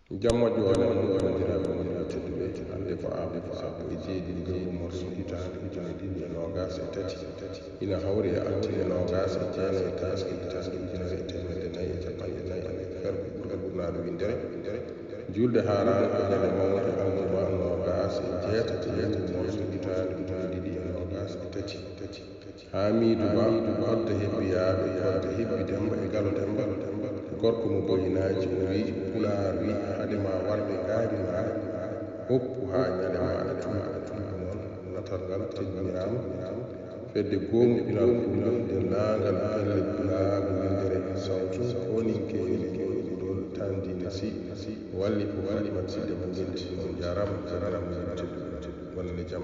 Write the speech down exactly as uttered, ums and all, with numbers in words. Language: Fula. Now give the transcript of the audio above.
Jamma joole mon, banndiraaɓe mon tedduɓe. Hannde ko aawdi ko sappo e jeeɗiɗi lewru morso hitaande ujine ɗiɗi e noogaas e tati. Ina hawri e altine noogaas e jeenayi taske hitaande ujunere e teemedde nayi e capanɗe nayi e ferɓe ɓurɗe ɓurnaaɗo winndere. Juulde haaraande ko ñande mawde aljuma noogaas e jeetati lewru morso hitaande ujine ɗiɗi e noogaas e tati. Haamiidu Ba, Kodde Hebbiyaaɓe, Kodde Hebbi Demmba e Galo Demmba, gorko mo Boyinaaji, o wiyi, Pulaar wiyi, hade ma warde ngaari ma, hoppu haa ñande ma aɗa tuuba. Tuuba noon, natal ngal teddiniraama. Fedde Goomu Pinal Pullo, denndaangal pelle pulaagu winndere e sawtu, koninkee e leydi Gudol, Tandiine Sy, walli ko Faatimata Sidde Bugel. On njaaraama, on njaaraama, tedduɓe. Wonande jam.